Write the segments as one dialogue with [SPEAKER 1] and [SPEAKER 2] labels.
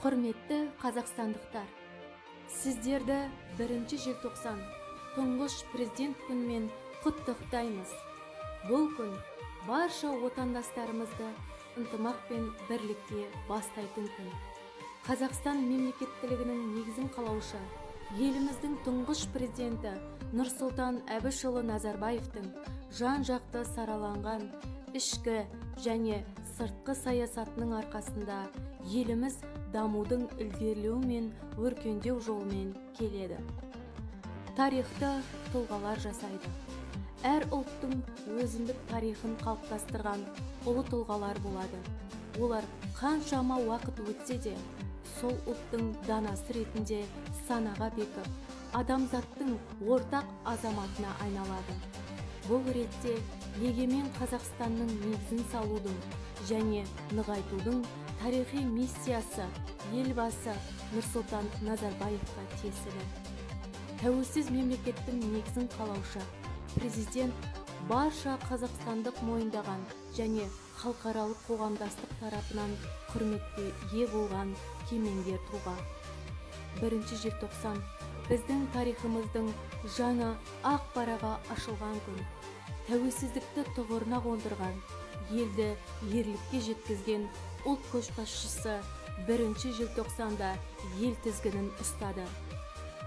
[SPEAKER 1] Құрметті қазақстандықтар, сіздерді 1 желтоқсан тұңғыш президент күнімен құттықтаймыз. Бұл күн барша отандастарымызды ынтымақ пен бірлікке бастайтын күн. Қазақстан мемлекеттілігінің негізін қалаушы, еліміздің тұңғыш президенті Нұрсұлтан Әбішұлы Назарбаевтың жан-жақты сараланған ішкі және сыртқы саясатының арқасында еліміз дамудың ілгерілеуі мен өркендеу жолымен келеді. Тарихты тұлғалар жасайды. Әр ұлттың өзіндік тарихын қалыптастырған ұлы тұлғалар болады. Олар қаншама уақыт өтсе де, сол ұлттың данасы ретінде санаға бекіп, адамзаттың ортақ азаматына айналады. Бұл ретте егемен Қазақстанның негізін салудың және нығайтудың тарихи миссиясы елбасы Нұрсұлтан Назарбаевқа тиесілі. Тәуелсіз мемлекеттің негізін қалаушы президент барша қазақстандық мойындаған және халықаралық қоғамдастық тарапынан құрметке ие болған кемеңгер тұлға. 1 желтоқсан біздің тарихымыздың жаңа ақ парағы ашылған күн. Тәуелсіздікті тұғырына қондырған, елді ерлікке жеткізген ұлт көшбасшысы 1 желтоқсанда ел тізгінін ұстады.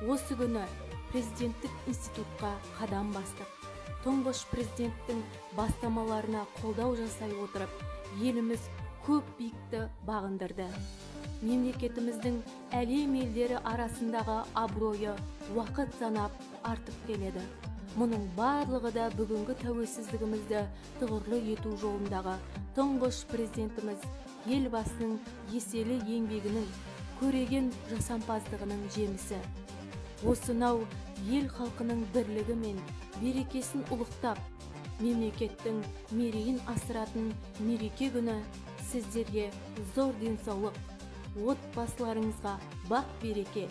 [SPEAKER 1] Осы күні президенттік институтқа қадам бастық. Тұңғыш президенттің бастамаларына қолдау жасай отырып, еліміз көп биікті бағындырды. Мемлекетіміздің әлем елдері арасындағы абыройы уақыт санап артып келеді. Мұның барлығы да бүгінгі тәуелсіздігімізді тұғырлы ету жолындағы тұңғыш президентіміз елбасының еселі еңбегінің, көреген жасампаздығының жемісі. Осынау ел халқының бірлігі мен берекесін ұлықтап, мемлекеттің мерейін асыратын мереке күні сіздерге зор денсаулық, отбасыларыңызға бақ береке,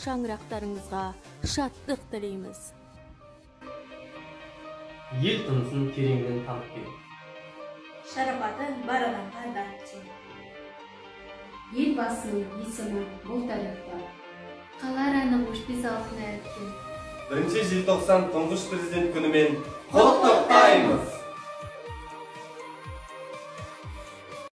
[SPEAKER 1] шаңырақтарыңызға шаттық тілейміз.
[SPEAKER 2] Ел тынысын тереңнен танып кел.
[SPEAKER 3] Шарапаты бар адамға дат тең.
[SPEAKER 4] Елбасының есімі бұл тарихта қалар анық өшпес алтын әріптен.
[SPEAKER 5] 1 желтоқсан тұңғыш президент күнімен құттықтаймыз!